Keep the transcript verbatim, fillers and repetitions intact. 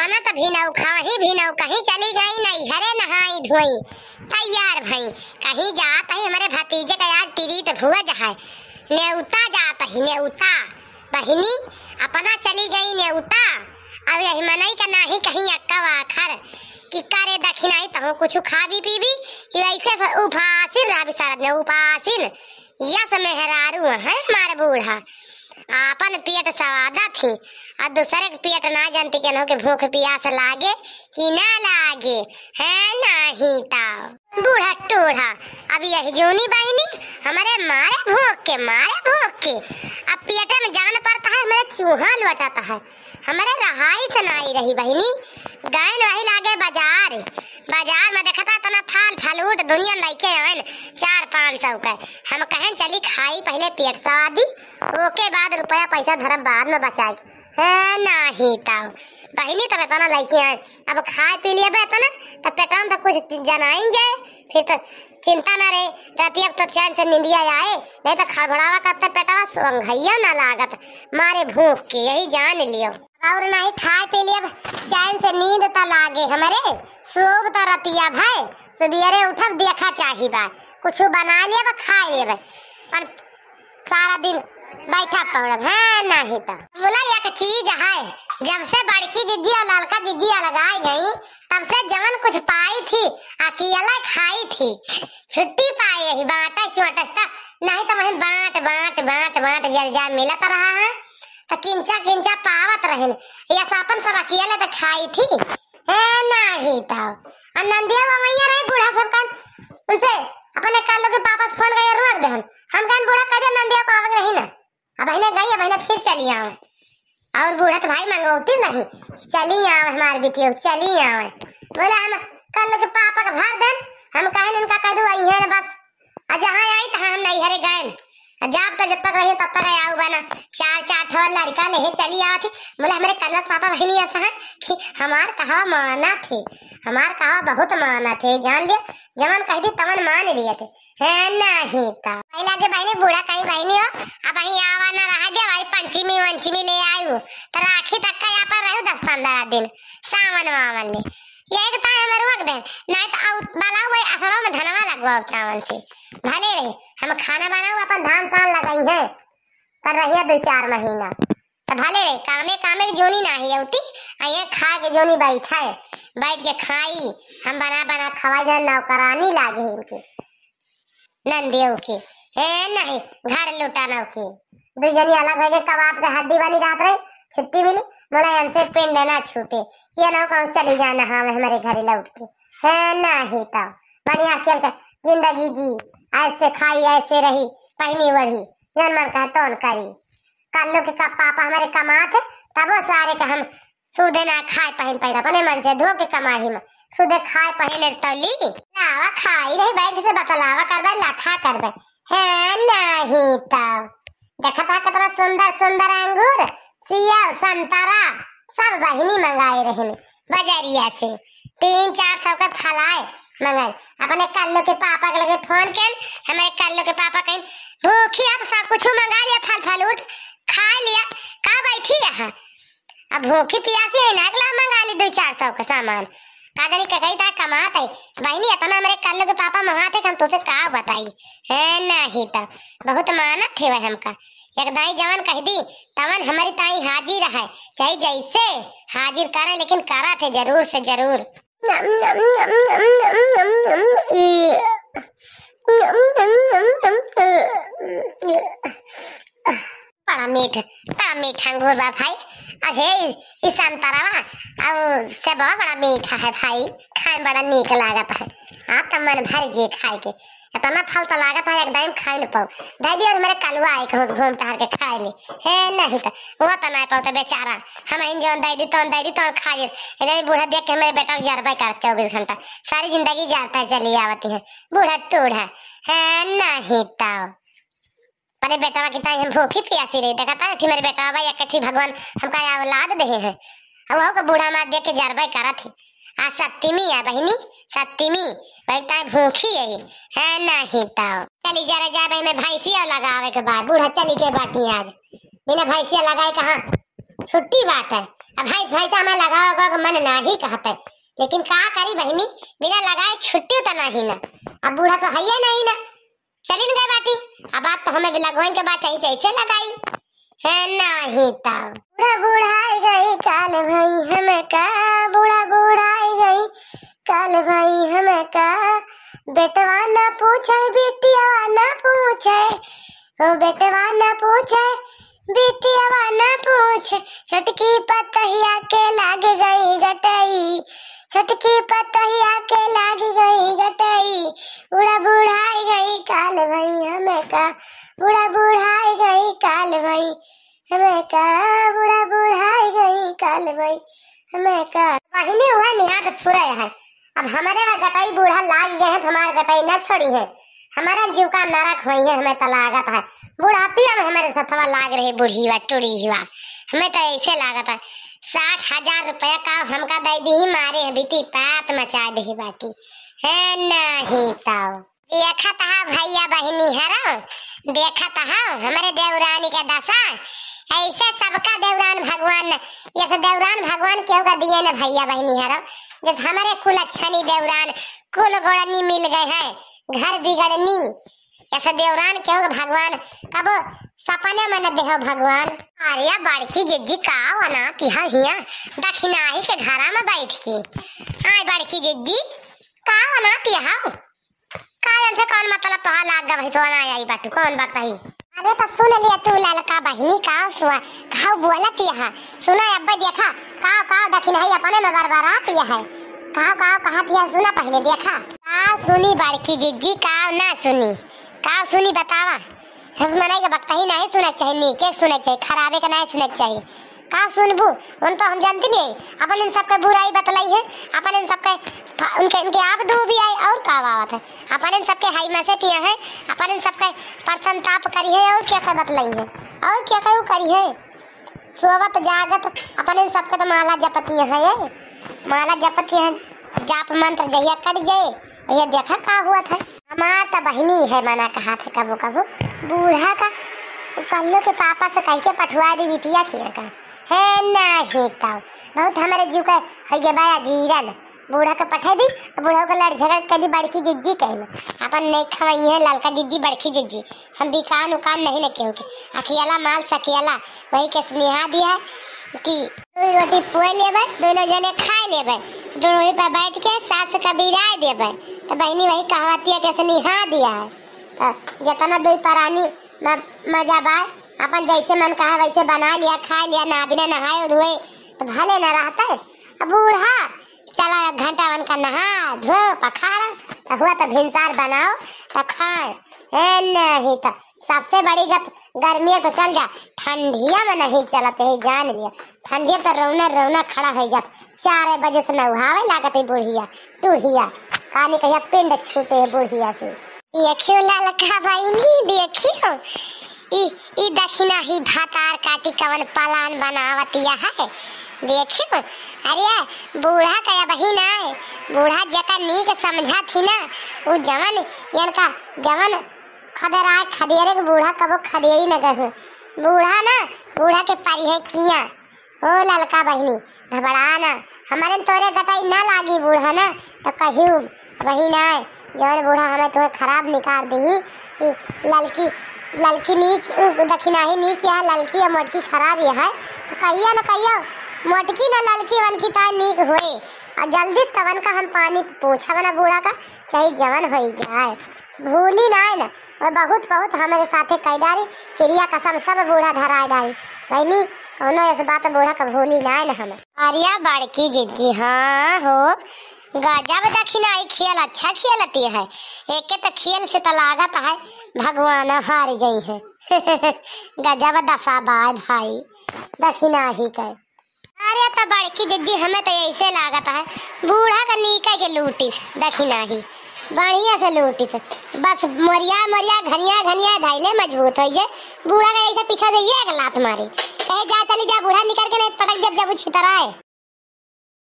ना त भिनऊ खाही, भिनऊ कहीं चली गई, नैहरे नहाई धोई, तैयार भई, कहीं जात ही हमरे भतीजे का आज प्रीत भुआ जहाए, नेउता जात ही, नेउता। बहिनी अपना चली गई नेउता। अब यही मनई का नाही कहीं अक्का आखर कि करे दखिनाई तहूँ कुछ खाबी पीबी, कि ऐसे फ-, उपासिन रहबी सारा दिन, उपासिन। यस मेहरारू है हमार बूढ़ा, आपन पेट सवादत ही, और दूसरे के पेट ना जानती केनहू के भूख पियास लागे कि ना लागे, है नाही त। बूढ़ा टूढ़ा, अब यही जूनी बहिनी हमरे मारे भूख के, मारे भूख के, अब पेटे में जान पड़ता है, हमरे चूहा लौटता है, हमरे रहाई से नाई रही बहिनी। गैन वही लागे बाजार, बाजार में देखता इतना फल फलूट दुनिया लइके आएन चार पाँच सौ के। हम कहेन चली खाई पहले पेट सवादी, ओके बाद रुपया पैसा धरब बाद में बचाए। है नाही त बहिनी, तब इतना लइके आए, अब खाए पी लिया बे इतना, तब पेटवा में तो कुछ जनाइन जाए, फिर तो चिंता ना रहे, राती अब तो चैन से नींदिया आए, नहीं तो खड़बड़ावा करते पेटवा सोंघैया ना लागत, मारे भूख के, यही जान लियो। और नहीं खाए पी लिया, चैन से नींद त लागे हमरे, सोब त रतिया भय, सुबेरे उठब देखा चाही बा, कुछ बना लेब खाए लेब, पर सारा दिन बैठा पड़ब, हाँ, नाही त। बोला एक चीज है, जब से बड़की जिज्जी और ललका जिज्जी अलगाई गई, तब से जवन कुछ पाई थी, अकेला खाई थी, छुट्टी पाए ही बांटे चोटे सा, नहीं तो वहीं बांट, बांट, बांट, बांट जर जा मिलत रहा है। त किंचा किंचा पावत रहिन, या सापन सब अकेले त खाई थी। ए नाही त। आ नंदिया बा वहीं रही, बूढ़ा सब कन उनसे अपने कालू के पापा से फोन करके रोक देहन। हम कहन बूढ़ा कह दे नंदिया को आवक नहीं ना। अब बहिने गई, अब बहिने फिर चली आवे। और बूढ़ा तो भाई मंगौती नहीं, चली आवे हमारे बिटिया, चली आवे। बोले हम कालू के पापा का भर देन, हम कहन इनका कह दू आई है ना बस। आ जहाँ आई तहाँ हम नैहरे गए। आ जाब तो जब तक रही तब तक आऊ बना। चार चार ठो लड़का लेहे चली आवत थी। बोले हमरे कलवा के पापा बहिनी ऐसा है कि हमार कहावा माना थे, हमार कहावा बहुत माना थे, जान लिया, जवन कह दी तवन मान लिया थे। है नाही त। पहला के बहिनी बूढ़ा कहीं बहिनी हो, अब वहीं आवा ना रहा दे, भाई पंचमी वंचमी ले आयु, तो राखी तक का यहाँ पर रहू दस पन्द्रह दिन, सावन वावन ले। यही के ताई हमें रोक दे, नहीं तो आउ बलाऊ भाई असरो में धनवा लगवाओ चावन से। भले रहे, हम खाना बनाऊ, अपन धान सान लगाई है, पर रहिया दो चार महीना। तो भले रहे, कामे कामे के जोनी नाही अउती, आ ये खा के जोनी बैठा है, बैठ के खाई, हम बना बना खवाई, जहाँ नौकरानी लागे इनके। नंदियों के, हे नहीं, घर लुटाना के। दू जनी अलग होके कबाब के हड्डी बनी रहत रही, छुट्टी मिली, बोला इनसे पिंड ना छूटे, ये ना कहूँ चली जाना हमें हमारे घरे लौट के। हे नहीं तो, बढ़िया खेल के जिंदगी जी, ऐसे खाई, ऐसे रही, पहनी ओढ़ी, जौन मन कहे तौन करी। कल्लू के का पापा हमारे कमात, तबो सारे के हम सूदे ना खाए पहिन पैर, अपने मन से धो के कमाही में सूदे खाए पहिने तली। लावा खाई रही, बैठ से बतलावा करबे, लखा करबे। है नहीं तब। देखत हा कितना सुंदर सुंदर अंगूर, सेब, संतरा, सब बहिनी मंगाए रहिन बजरिया से। तीन चार सौ के फलाए मंगाए। अपने कल्लू के पापा के लगे फोन केन, हमारे कल्लू के पापा कहिन, "भूखी है तो सब कुछ मंगा लिया, फल फलूट खा लिया, का बैठी यहाँ?" अब भूखी पियासी है ना, अगला मंगा ली दो चार सौ का सामान। का जानी ककई ता कमात है। बहिनी, इतना हमरे कल्लू के पापा मोहात है कि हम तोसे का बताई। है नहीं तो, बहुत मानत है वह हमका। एक दाई जवन कह दी, तवन हमारी ताई हाजिर है। चाहे जैसे हाजिर करे, लेकिन करत है जरूर से जरूर। बड़ा मीठ, बड़ा मीठ अंगूर बा भाई। अरे, ई, ई संतरवा, अउ सेबवा बड़ा मीठा है भाई, खाए में बड़ा नीक लागत है। आ त मन भर जे खाए के। इतना फल त लागत है, एक दाई में खाए न पाऊ। दे दियो हमरे कलुआ आए कहूँ घूम टहर के खाए ले। हे नहीं त, वो त नहीं पाऊ त बेचारा। हम इन जौन दे दी, तौन दे दी, तौन खा जे। इधर बूढ़ा देख के हमरे बेटा जरबे कर चौबीस घंटा। सारी जिंदगी जाता है, चली आवती है। बूढ़ा टूढ़ा। हे नहीं तो। अरे बेटवा की ताई हम भूखी पियासी रही, देखा था, एक ठी मेरे बेटवा बा, एक ठी भगवान हमका औलाद देहे हैं। अब वहू का बूढ़ा मार देख के जरबे करत है। आ सत्तीमी है बहिनी, सत्तीमी, वही ताई भूखी है, है नहीं तो। चली जरा जाए भाई, मैं भैंसिया लगावे के बाद, बूढ़ा चली के बाटी आज। बिना भैंसिया लगाए कहाँ छुट्टी बाटे। अब भैंस, भैंस हमें लगावे के मन नाही कहते, लेकिन का करी बहिनी, बिना लगाए छुट्टी तो नाही ना। अब बूढ़ा तो हइये नाही ना, चलिन गए बाटी। अब बात तो हमें भी लगवाइन के बात चाही, जैसे लगाई है नाही तो। बूढ़ा बुढ़ाई गई काल भई हमका, बूढ़ा बुढ़ाई गई काल भई हमका। बेटवा ना पूछे, बिटियावा ना पूछे, ओ बेटवा ना पूछे, बिटियावा ना पूछे, छोटकी पतोहिया के लाग गई गटई, छोटकी पतोहिया के लाग गई गटई। बूढ़ा बुढ़ाई गई काल भई हमका, बूढ़ा बुढ़ाई गई काल भई हमका, बूढ़ा बुढ़ाई गई काल भई हमका। बहिनी हुआ निहाद फुरे है। अब हमरे में गटई बूढ़ा लाग गए हैं, तो हमार गटई ना छोड़ी है। हमारे जीव का नरक होई है, हमें तो लागत है। बुढ़ापिया में हमारे सथवा लाग रही बुढ़ीवा, टुड़ीवा। हमें तो ऐसे लागत है, साठ हजार रुपया का हमका दे दी, मारे हैं बीती पात मचा दे बाटी। है नाही तो। देखत हा भैया बहिनी हरो, देखत हा हमरे देवरानी के दशा। ऐसे सबका देवरान भगवान, जैसे देवरान भगवान केहू का दिए न भैया बहिनी हरो, जैसे हमरे कुलच्छनी देवरान कुल गोड़नी मिल गए हैं, घर बिगड़नी। ऐसे देवरान केहू का भगवान कबो सपने में न देहो भगवान। अरे बड़की जिज्जी का वना तिहा हिया दखिनाही के घरा में बैठ के। आय बड़की जिज्जी का वना तिहा? का इनसे कौन मतलब तोहार लाग गा भाई, तो ना आई बाटू, कौन बात भाई? अरे तो सुन लिया तू ललका बहिनी, का सुआ, का बोलत यह? सुना अब्बे देखा, का, का दखिनाही अपने में बरबरात यह है। का, का कहत यह, सुना पहले देखा। का सुनी बड़की जिज्जी, का ना सुनी, का सुनी बतावा। मनई के बकतही नहीं सुने के चाही, नीके सुने के चाही, खराबे के नहीं सुने के चाही। का सुनबू? उन तो हम जानती नहीं, अपन इन सबके बुराई बतलाई है, अपन इन सबके फ-, उनके, इनके आप दो भी आए और का बात है, अपन इन सबके हाई में से पिया है, अपन इन सबके परसन ताप करी है और क्या क्या बतलाई है, और क्या क्या करी है, सोवत जागत अपन इन सबके तो माला जपती है, माला जपती है, जाप मंत्र जहिया कट जाए, ये देखा का हुआ था। हमार त बहिनी है, मना कहा थे कबो कबो बूढ़ा का, उ कल्लू के पापा से कह के पठवा दी बिटिया के का। है नाही तो बहुत हमारे जीव का है गे बाया जीरन। बूढ़ा के पठा दी, बूढ़ा के लड़ झगड़ कर दी बड़की जिज्जी कहे में। अपन नहीं खवाई है ललका जिज्जी, बड़की जिज्जी। हम बिकान उकान नहीं न केहू के। अकेला माल सकेला, वही के स्नेहा दिया कि दो रोटी पोए लेबे, दोनों जने खाए लेबे। दोनों वही पे बैठ के सास का बिराए देबे। तो बहिनी वही कहवतिया के स्नेहा दिया है। तो जितना दुई परानी म-, मजा बा, अपन जैसे मन कहा वैसे बना लिया, खा लिया, ना बिना नहाए धोए तो भले न रहते। अब बूढ़ा चला एक घंटा वन का नहा धो पखारा, तो हुआ तो भिनसार बनाओ तो खाए। ए नहीं तो सबसे बड़ी गत गर्मी है तो चल जा, ठंडिया में नहीं चलत है, जान लिया। ठंडिया तो रौना रौना खड़ा हो जात, चार बजे से नहावे लागत है बुढ़िया, टूढ़िया, कानी कहिया पिंड छूटे है बुढ़िया से। देखियो ललका बहिनी, देखियो ई, ई दखिनाही भातार काटी कवन पलान बनावतिया है। देखियो, अरे बूढ़ा का अबही ना है, बूढ़ा जेका नीक समझा थी ना, उ जवन इनका जवन खदेराए खदेरे के बूढ़ा कबो खदेरी न गए हो। बूढ़ा ना, बूढ़ा के पारी है किया। ओ ललका बहिनी, घबरा ना, हमारे न तोरे गटई ना लागी बूढ़ा ना, तो कहियो वही ना, जवन बूढ़ा हमें तोहे खराब निकाल दी। ई ललकी, ललकी नीक, उ दखिनाही नीक यह, ललकी और मोटकी खराब यह है, तो कहिया न कहियो मोटकी न ललकी वनकी ताय नीक होए। और जल्दी तवन का हम पानी पोछा बना बूढ़ा का, चाहे जवन होई जाए, भूली ना है ना। और बहुत, बहुत हमारे साथे कई डारी, किरिया कसम सब बूढ़ा धराए डारी। बहिनी, कौनो ऐसे बात बूढ़ा का भूली ना है ना हम। अरे बड़की जिज्जी, हाँ हो, गजब दखिनाही खेल अच्छा खेलती है। एके तो खेल से तो लागत है भगवान हार गई है। गजब दशा बाय भाई, दखिनाही के। अरे तो बड़की जिज्जी, हमें तो ऐसे लागत है बूढ़ा का नीका के लूटिस दखिनाही, बढ़िया से लूटिस। बस मोरिया मोरिया घनिया घनिया धैले मजबूत हो जे, बूढ़ा का ऐसे पीछे से एक लात मारी, कहे जा चली जा बूढ़ा निकल के, नहीं पटक जब जब छितराए।